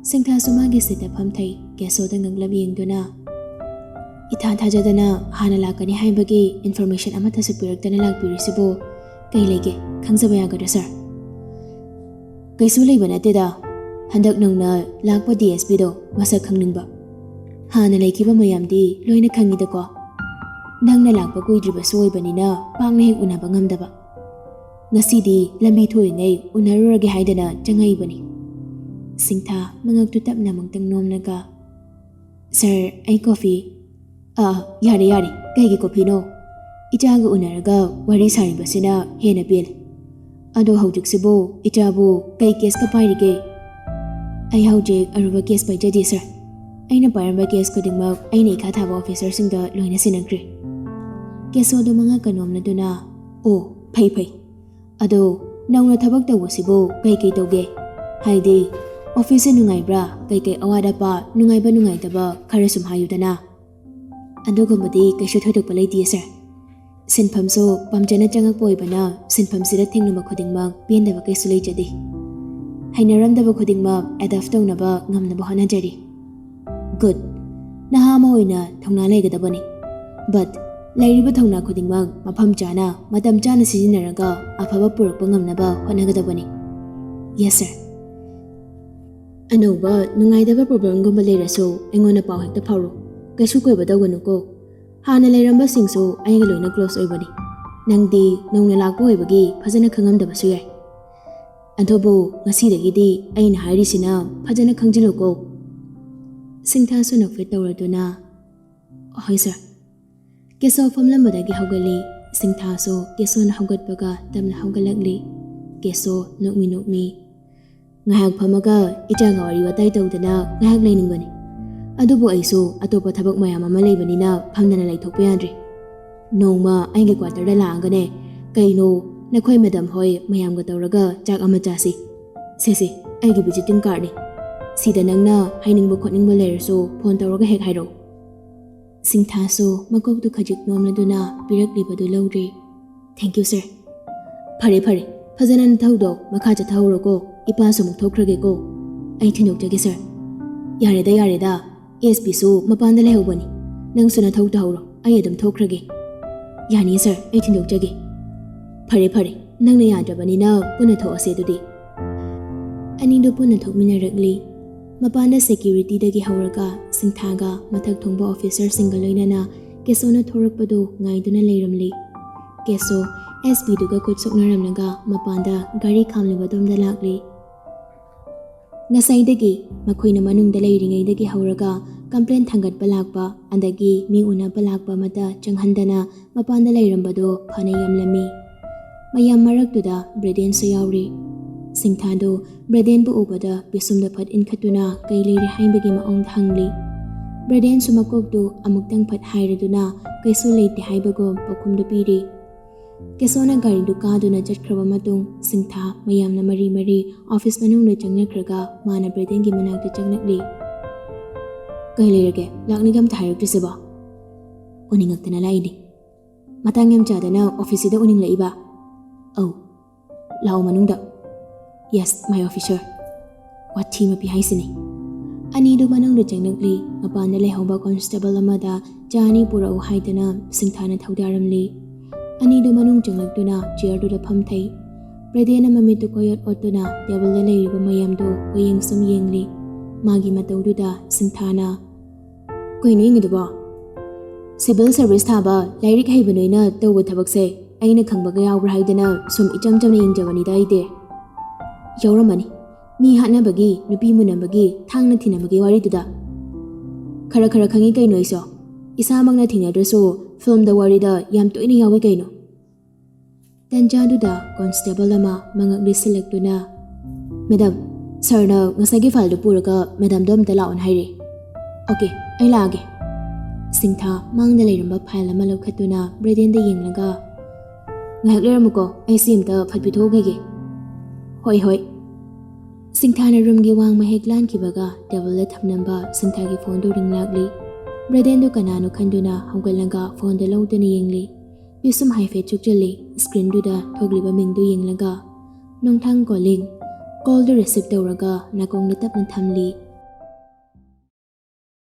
ꯁꯤꯡꯊꯥꯁꯨ ꯃꯥꯒꯤ ꯁꯤꯠꯇ ꯐꯝꯊꯩ꯫ ꯒꯦꯁꯣꯗ ꯉꯛꯂꯞ ꯌꯦꯡꯗꯨꯅ, "ꯏꯊꯥ ꯊꯥꯖꯗꯅ ꯍꯥꯟꯅ ꯂꯥꯛꯀꯅꯤ ꯍꯥꯏꯕꯒꯤ ꯏꯟꯐꯣꯔꯃꯦꯁꯟ ꯑꯃꯠꯇꯁꯨ ꯄꯤꯔꯛꯇꯅ ꯂꯥꯛꯄꯤꯔꯤꯁꯤꯕꯨ ꯀꯩ ꯂꯩꯒꯦ? ꯈꯪꯖꯕ ꯌꯥꯒꯗ꯭ꯔꯥ, ꯁꯥꯔ?" "ꯀꯩꯁꯨ ꯂꯩꯕ ꯅꯠꯇꯦꯗ꯫ ꯍꯟꯗꯛ ꯅꯧꯅ ꯂꯥꯛꯄ ꯗꯤ ꯑꯦꯁ ꯄꯤꯗꯣ ꯃꯁꯛ ꯈꯪꯅꯤꯡꯕ꯫ ꯍꯥꯟꯅ ꯂꯩꯈꯤꯕ ꯃꯌꯥꯝꯗꯤ ꯂꯣꯏꯅ ꯈꯪꯉꯤꯗꯀꯣ꯫ ꯅꯪꯅ ꯂꯥꯛꯄ ꯀꯨꯏꯗ꯭ꯔꯤꯕꯁꯨ ꯑꯣꯏꯕꯅꯤꯅ ꯄꯥꯛꯅ ꯍꯦꯛ ꯎꯅꯕ ꯉꯝꯗꯕ꯫ ꯉꯁꯤꯗꯤ ꯂꯝꯕꯤ ꯊꯣꯛꯏꯉꯩ ꯎꯅꯔꯨꯔꯒꯦ ꯍꯥꯏꯗꯅ ꯆꯪꯉꯛꯏꯕꯅꯤ꯫" ꯁꯤꯡꯊꯥ ꯃꯉꯛꯇꯨ ꯇꯞꯅ ꯑꯃꯨꯛꯇꯪ ꯅꯣꯝꯂꯒ, "ꯁꯥꯔ, ꯑꯩ ꯀꯣꯐꯤ꯫" "ꯑꯥ, ꯌꯥꯔꯦ, ꯌꯥꯔꯦ, ꯀꯩꯒꯤ ꯀꯣꯐꯤꯅꯣ? ꯏꯆꯥꯒ ꯎꯅꯔꯒ ꯋꯥꯔꯤ ꯁꯥꯔꯤꯕꯁꯤꯅ ꯍꯦꯟꯅ ꯄꯦꯜꯂꯦ꯫ ꯑꯗꯣ ꯍꯧꯖꯤꯛꯁꯤꯕꯨ ꯏꯆꯥꯕꯨ ꯀꯩ ꯀꯦꯁꯀ ꯄꯥꯏꯔꯤꯒꯦ?" "ꯑꯩ ꯍꯧꯖꯤꯛ ꯑꯔꯨꯕ ꯀꯦꯁ ꯄꯥꯏꯖꯗꯦ, ꯁꯥꯔ꯫ ꯑꯩꯅ ꯄꯥꯏꯔꯝꯕ ꯀꯦꯁ ꯈꯨꯗꯤꯡꯃꯛ ꯑꯩꯅ ꯏꯈꯥ ꯊꯥꯕ ꯑꯣꯐꯤꯁꯔꯁꯤꯡꯗ ꯂꯣꯏꯅ ꯁꯤꯟꯅꯈ꯭ꯔꯦ꯫" ꯒꯦꯁꯣꯗꯣ ꯃꯉꯛꯀ ꯅꯣꯝꯂꯗꯨꯅ, "ꯑꯣ, ꯐꯩ, ꯐꯩ꯫ ꯑꯗꯣ ꯅꯧꯅ ꯊꯕꯛ ꯇꯧꯕꯁꯤꯕꯨ ꯀꯩ ꯀꯩ ꯇꯧꯒꯦ? ꯍꯥꯏꯗꯤ, ꯑꯣꯐꯤꯁꯁꯦ ꯅꯨꯡꯉꯥꯏꯕ꯭ꯔꯥ? ꯀꯩ ꯀꯩ ꯑꯋꯥꯠ ꯑꯄꯥ, ꯅꯨꯡꯉꯥꯏꯕ ꯅꯨꯡꯉꯥꯏꯇꯕ ꯈꯔ ꯁꯨꯝ ꯍꯥꯏꯌꯨꯗꯅ꯫" ꯑꯗꯨꯒꯨꯝꯕꯗꯤ ꯀꯩꯁꯨ ꯊꯣꯏꯗꯣꯛꯄ ꯂꯩꯇꯦ, ꯁꯥꯔ꯫ ꯁꯤꯟꯐꯝꯁꯨ ꯄꯥꯝꯖꯅ ꯆꯪꯉꯛꯄ ꯑꯣꯏꯕꯅ ꯁꯤꯟꯐꯝꯁꯤꯗ ꯊꯦꯡꯅꯕ ꯈꯨꯗꯤꯡꯃꯛ ꯄꯦꯟꯗꯕ ꯀꯩꯁꯨ ꯂꯩꯖꯗꯦ꯫ ꯍꯩꯅꯔꯝꯗꯕ ꯈꯨꯗꯤꯡꯃꯛ ꯑꯦꯗꯥꯞ ꯇꯧꯅꯕ ꯉꯝꯅꯕ ꯍꯣꯠꯅꯖꯔꯤ꯫ ꯒꯨꯗ꯫ ꯅꯍꯥ ꯑꯃ ꯑꯣꯏꯅ ꯊꯧꯅꯥ ꯂꯩꯒꯗꯕꯅꯤ꯫ ꯕꯠ, ꯂꯩꯔꯤꯕ ꯊꯧꯅꯥ ꯈꯨꯗꯤꯡꯃꯛ ꯃꯐꯝ ꯆꯥꯅ, ꯃꯇꯝ ꯆꯥꯅ ꯁꯤꯖꯤꯟꯅꯔꯒ ꯑꯐꯕ ꯄꯨꯔꯛꯄ ꯉꯝꯅꯕ ꯍꯣꯠꯅꯒꯗꯕꯅꯤ꯫ ꯌꯦꯁ, ꯁꯥꯔ꯫ ꯑꯅꯧꯕ ꯅꯨꯡꯉꯥꯏꯇꯕ ꯄ꯭ꯔꯣꯕ꯭ꯂꯦꯝꯒꯨꯝꯕ ꯂꯩꯔꯁꯨ ꯑꯩꯉꯣꯟꯗ ꯄꯥꯎ ꯍꯦꯛꯇ ꯐꯥꯎꯔꯣ꯫ ꯀꯩꯁꯨ ꯀꯣꯏꯕ ꯇꯧꯒꯅꯨꯀꯣ꯫ ꯍꯥꯟꯅ ꯂꯩꯔꯝꯕꯁꯤꯡꯁꯨ ꯑꯩꯒ ꯂꯣꯏꯅ ꯀ꯭ꯂꯣꯁ ꯑꯣꯏꯕꯅꯤ꯫ ꯅꯪꯗꯤ ꯅꯧꯅ ꯂꯥꯛꯄ ꯑꯣꯏꯕꯒꯤ ꯐꯖꯅ ꯈꯪꯉꯝꯗꯕꯁꯨ ꯌꯥꯏ꯫ ꯑꯗꯨꯕꯨ ꯉꯁꯤꯗꯒꯤꯗꯤ ꯑꯩꯅ ꯍꯥꯏꯔꯤꯁꯤꯅ ꯐꯖꯅ ꯈꯪꯖꯤꯜꯂꯨꯀꯣ꯫ ꯁꯤꯡꯊꯥꯁꯨ ꯅꯣꯛꯐꯦꯠ ꯇꯧꯔꯗꯨꯅ, "ꯍꯣꯏ, ꯁꯥꯔ"꯫ ꯀꯦꯁꯣ ꯐꯝꯂꯝꯕꯗꯒꯤ ꯍꯧꯒꯠꯂꯤ꯫ ꯁꯤꯡꯊꯥꯁꯨ ꯀꯦꯁꯣꯅ ꯍꯧꯒꯠꯄꯒ ꯇꯞꯅ ꯍꯧꯒꯠꯂꯛꯂꯤ꯫ ꯀꯦꯁꯣ ꯅꯣꯛꯃꯤ ꯅꯣꯛꯃꯤ, "ꯉꯥꯏꯍꯥꯛ ꯐꯝꯃꯒ ꯏꯆꯥꯒ ꯋꯥꯔꯤ ꯋꯥꯇꯥꯏ ꯇꯧꯗꯅ ꯉꯥꯏꯍꯥꯛ ꯂꯩꯅꯤꯡꯕꯅꯤ꯫ ꯑꯗꯨꯕꯨ ꯑꯩꯁꯨ ꯑꯇꯣꯞꯄ ꯊꯕꯛ ꯃꯌꯥꯝ ꯑꯃ ꯂꯩꯕꯅꯤꯅ ꯐꯝꯗꯅ ꯂꯩꯊꯣꯛꯄ ꯌꯥꯗ꯭ꯔꯦ꯫ ꯅꯣꯡꯃ ꯑꯩꯒꯤ ꯀ꯭ꯋꯥꯇꯔꯗ ꯂꯥꯛꯑꯒꯅꯦ, ꯀꯩꯅꯣ, ꯅꯈꯣꯏ ꯃꯦꯗꯥꯝ ꯍꯣꯏ ꯃꯌꯥꯝꯒ ꯇꯧꯔꯒ ꯆꯥꯛ ꯑꯃ ꯆꯥꯁꯤ꯫ ꯁꯦ ꯁꯦ, ꯑꯩꯒꯤ ꯚꯤꯖꯤꯇꯤꯡ ꯀꯥꯔꯗꯅꯤ꯫ ꯁꯤꯗ ꯅꯪꯅ ꯍꯥꯏꯅꯤꯡꯕ ꯈꯣꯠꯅꯤꯡꯕ ꯂꯩꯔꯁꯨ ꯐꯣꯟ ꯇꯧꯔꯒ ꯍꯦꯛ ꯍꯥꯏꯔꯛꯎ"꯫ ꯁꯤꯡꯊꯥꯁꯨ ꯃꯀꯣꯛꯇꯨ ꯈꯖꯤꯛ ꯅꯣꯝꯂꯗꯨꯅ ꯄꯤꯔꯛꯂꯤꯕꯗꯨ ꯂꯧꯔꯦ꯫ "Thank you, sir"꯫ "ꯐꯔꯦ, ꯐꯔꯦ, ꯐꯖꯅ ꯅꯊꯧꯗꯣ ꯃꯈꯥ ꯆꯠꯊꯍꯧꯔꯣꯀꯣ꯫ ꯏꯄꯥꯁꯨ ꯑꯃꯨꯛ ꯊꯣꯛꯈ꯭ꯔꯒꯦꯀꯣ꯫ ꯑꯩ ꯊꯤꯟꯗꯣꯛꯆꯒꯦ, ꯁꯥꯔ"꯫ "ꯌꯥꯔꯦꯗ, ꯌꯥꯔꯦꯗ꯫ ꯑꯦꯁ ꯄꯤꯁꯨ ꯃꯄꯥꯟꯗ ꯂꯩꯍꯧꯕꯅꯤ꯫ ꯅꯪꯁꯨ ꯅꯊꯧ ꯇꯧꯍꯧꯔꯣ꯫ ꯑꯩ ꯑꯗꯨꯝ ꯊꯣꯛꯈ꯭ꯔꯒꯦ"꯫ "ꯌꯥꯅꯤ, ꯁꯥꯔ, ꯑꯩ ꯊꯤꯟꯗꯣꯛꯆꯒꯦ"꯫ "ꯐꯔꯦ, ꯐꯔꯦ, ꯅꯪꯅ ꯌꯥꯗ꯭ꯔꯕꯅꯤꯅ ꯄꯨꯟꯅ ꯊꯣꯛꯑꯁꯦ ꯑꯗꯨꯗꯤ"꯫ ꯑꯅꯤꯗꯨ ꯄꯨꯟꯅ ꯊꯣꯛꯃꯤꯟꯅꯔꯛꯂꯤ꯫ ꯃꯄꯥꯟꯗ ꯁꯦꯀ꯭ꯌꯨꯔꯤꯇꯤꯗꯒꯤ ꯍꯧꯔꯒ ꯁꯤꯡꯊꯥꯒ ꯃꯊꯛ ꯊꯣꯡꯕ ꯑꯣꯐꯤꯁꯔꯁꯤꯡꯒ ꯂꯣꯏꯅꯅ ꯀꯦꯁꯣꯅ ꯊꯣꯔꯛꯄꯗꯨ ꯉꯥꯏꯗꯨꯅ ꯂꯩꯔꯝꯂꯤ꯫ ꯀꯦꯁꯣ ꯑꯦꯁ ꯄꯤꯗꯨꯒ ꯈꯨꯠ ꯁꯣꯛꯅꯔꯝꯂꯒ ꯃꯄꯥꯟꯗ ꯒꯥꯔꯤ ꯈꯥꯝꯂꯤꯕꯗꯣꯝꯗ ꯂꯥꯛꯂꯤ꯫ ꯉꯁꯥꯏꯗꯒꯤ ꯃꯈꯣꯏꯅ ꯃꯅꯨꯡꯗ ꯂꯩꯔꯤꯉꯩꯗꯒꯤ ꯍꯧꯔꯒ ꯀꯝꯄ꯭ꯂꯦꯟ ꯊꯥꯡꯒꯠꯄ ꯂꯥꯛꯄ, ꯑꯗꯒꯤ ꯃꯤ ꯎꯅꯕ ꯂꯥꯛꯄ ꯑꯃꯠꯇ ꯆꯪꯍꯟꯗꯅ ꯃꯄꯥꯟꯗ ꯂꯩꯔꯝꯕꯗꯣ ꯐꯅ ꯌꯥꯝꯂꯝꯃꯤ꯫ ꯃꯌꯥꯝ ꯃꯔꯛꯇꯨꯗ ꯕ꯭ꯔꯦꯗꯦꯟꯁꯨ ꯌꯥꯎꯔꯤ꯫ ꯁꯤꯡꯊꯥꯗꯣ ꯕ꯭ꯔꯦꯗꯦꯟꯕꯨ ꯎꯕꯗ ꯄꯤꯁꯨꯝꯗ ꯐꯠ ꯏꯟꯈꯠꯇꯨꯅ ꯀꯩ ꯂꯩꯔꯦ ꯍꯥꯏꯕꯒꯤ ꯃꯑꯣꯡꯗ ꯍꯪꯂꯤ꯫ ꯕ꯭ꯔꯦꯗꯦꯟꯁꯨ ꯃꯀꯣꯛꯇꯨ ꯑꯃꯨꯛꯇꯪ ꯐꯠ ꯍꯥꯏꯔꯗꯨꯅ ꯀꯩꯁꯨ ꯂꯩꯇꯦ ꯍꯥꯏꯕꯒꯨꯝ ꯄꯥꯎꯈꯨꯝꯗꯨ ꯄꯤꯔꯤ꯫ ꯀꯦꯁꯣꯅ ꯒꯥꯔꯤꯗꯨ ꯀꯥꯗꯨꯅ ꯆꯠꯈ꯭ꯔꯕ ꯃꯇꯨꯡ, ꯁꯤꯡꯊꯥ ꯃꯌꯥꯝꯅ ꯃꯔꯤ ꯃꯔꯤ ꯑꯣꯐꯤꯁ ꯃꯅꯨꯡꯗ ꯆꯪꯅꯈ꯭ꯔꯒ ꯃꯥꯅ ꯕ꯭ꯔꯦꯗꯦꯟꯒꯤ ꯃꯅꯥꯛꯇ ꯆꯪꯂꯛꯂꯤ꯫ "ꯀꯩ ꯂꯩꯔꯒꯦ? ꯂꯥꯛꯅꯤꯒ ꯑꯝꯇ ꯍꯥꯏꯔꯛꯇ꯭ꯔꯤꯁꯤꯕꯣ?" ꯎꯅꯤꯡꯉꯛꯇꯅ ꯂꯥꯛꯏꯅꯤ꯫ ꯃꯇꯥꯡ ꯌꯥꯝ ꯆꯥꯗꯅ ꯑꯣꯐꯤꯁꯁꯤꯗ ꯎꯅꯤꯡꯂꯛꯏꯕ? ꯑꯧ, ꯂꯥꯛꯑꯣ ꯃꯅꯨꯡꯗ꯫ Yes, my officer꯫ ꯋꯥꯊꯤ ꯃꯄꯤ ꯍꯥꯏꯁꯤꯅꯤ꯫ ꯑꯅꯤꯗꯨ ꯃꯅꯨꯡꯗ ꯆꯪꯂꯛꯂꯤ꯫ ꯃꯄꯥꯟꯗ ꯂꯩꯍꯧꯕ ꯀꯣꯟꯁꯇꯦꯕꯜ ꯑꯃꯗ ꯆꯥ ꯑꯅꯤ ꯄꯨꯔꯛꯎ ꯍꯥꯏꯗꯨꯅ ꯁꯤꯡꯊꯥꯅ ꯊꯧꯗꯥꯔꯝꯂꯤ꯫ ꯑꯅꯤꯗꯨ ꯃꯅꯨꯡ ꯆꯪꯂꯛꯇꯨꯅ ꯆꯤꯌꯔꯗꯨꯗ ꯐꯝꯊꯩ꯫ ꯕ꯭ꯔꯦꯗꯦꯟꯅ ꯃꯃꯤꯠꯇꯨ ꯀꯣꯏꯑꯣꯠ ꯑꯣꯠꯇꯨꯅ ꯇꯦꯕꯜꯗ ꯂꯩꯔꯤꯕ ꯃꯌꯥꯝꯗꯨ ꯀꯣꯏꯌꯦꯡ ꯁꯨꯝ ꯌꯦꯡꯂꯤ꯫ ꯃꯥꯒꯤ ꯃꯇꯧꯗꯨꯗ ꯁꯤꯡꯊꯥꯅ, "ꯀꯩꯅꯣ ꯌꯦꯡꯉꯤꯗꯨꯕꯣ? ꯁꯤꯚꯤꯜ ꯁꯔꯚꯤꯁ ꯊꯥꯕ ꯂꯥꯏꯔꯤꯛ ꯍꯩꯕ ꯅꯣꯏꯅ ꯇꯧꯕ ꯊꯕꯛꯁꯦ ꯑꯩꯅ ꯈꯪꯕꯒ ꯌꯥꯎꯕ꯭ꯔꯥ ꯍꯥꯏꯗꯅ ꯁꯨꯝ ꯏꯆꯝ ꯆꯝꯅ ꯌꯦꯡꯖꯕꯅꯤꯗ ꯑꯩꯗꯤ꯫ ꯌꯥꯎꯔꯝꯃꯅꯤ꯫ ꯃꯤ ꯍꯥꯠꯅꯕꯒꯤ, ꯅꯨꯄꯤ ꯃꯨꯟꯅꯕꯒꯤ, ꯊꯥꯡꯅ ꯊꯤꯅꯕꯒꯤ ꯋꯥꯔꯤꯗꯨꯗ꯫ ꯈꯔ ꯈꯔ ꯈꯪꯉꯤ ꯀꯩꯅꯣ ꯑꯩꯁꯨ꯫ ꯏꯁꯥꯃꯛꯅ ꯊꯦꯡꯅꯗ꯭ꯔꯁꯨ ꯐꯤꯂꯝꯗ ꯋꯥꯔꯤꯗ ꯌꯥꯝ ꯇꯣꯏꯅ ꯌꯥꯎꯏ ꯀꯩꯅꯣ꯫" ꯇꯟꯖꯥꯗꯨꯗ ꯀꯣꯟꯁꯇꯦꯕꯜ ꯑꯃ ꯃꯉꯛ ꯂꯤꯁꯤꯜꯂꯛꯇꯨꯅ, "ꯃꯦꯗꯥꯝ, ꯁꯥꯔꯅ ꯉꯁꯥꯏꯒꯤ ꯐꯥꯏꯜꯗꯨ ꯄꯨꯔꯒ ꯃꯦꯗꯥꯝꯗꯣ ꯑꯝꯇ ꯂꯥꯛꯑꯣꯅ ꯍꯥꯏꯔꯤ꯫" "ꯑꯣꯀꯦ, ꯑꯩ ꯂꯥꯛꯑꯒꯦ꯫" ꯁꯤꯡꯊꯥ ꯃꯥꯡꯗ ꯂꯩꯔꯝꯕ ꯐꯥꯏꯜ ꯑꯃ ꯂꯧꯈꯠꯇꯨꯅ ꯕ꯭ꯔꯦꯗꯦꯟꯗ ꯌꯦꯡꯂꯒ, "ꯉꯥꯏꯍꯥꯛ ꯂꯩꯔꯝꯃꯨꯀꯣ, ꯑꯩ ꯁꯤ ꯑꯝꯇ ꯐꯠ ꯄꯤꯊꯣꯛꯎꯈꯤꯒꯦ꯫" "ꯍꯣꯏ, ꯍꯣꯏ꯫" ꯁꯤꯡꯊꯥꯅ ꯔꯨꯝꯒꯤ ꯋꯥꯡꯃ ꯍꯦꯛ ꯂꯥꯟꯈꯤꯕꯒ ꯇꯦꯕꯜꯗ ꯊꯝꯂꯝꯕ ꯁꯤꯡꯊꯥꯒꯤ ꯐꯣꯟꯗꯨ ꯔꯤꯡ ꯂꯥꯛꯂꯤ꯫ ꯕ꯭ꯔꯦꯗꯦꯟꯗꯨ ꯀꯅꯥꯅꯣ ꯈꯟꯗꯨꯅ ꯍꯧꯒꯠꯂꯒ ꯐꯣꯟꯗꯨ ꯂꯧꯗꯨꯅ ꯌꯦꯡꯂꯤ꯫ ꯄꯤꯁꯨꯝ ꯍꯥꯏꯐꯦꯠ ꯆꯨꯛꯆꯜꯂꯤ꯫ ꯁ꯭ꯀ꯭ꯔꯤꯟꯗꯨꯗ ꯊꯣꯛꯂꯤꯕ ꯃꯤꯡꯗꯨ ꯌꯦꯡꯂꯒ, "ꯅꯣꯡꯊꯥꯡ ꯀꯣꯂꯤꯡ꯫" ꯀꯣꯜꯗꯨ ꯔꯤꯁꯤꯞ ꯇꯧꯔꯒ ꯅꯥꯀꯣꯡꯗ ꯇꯞꯅ ꯊꯝꯂꯤ꯫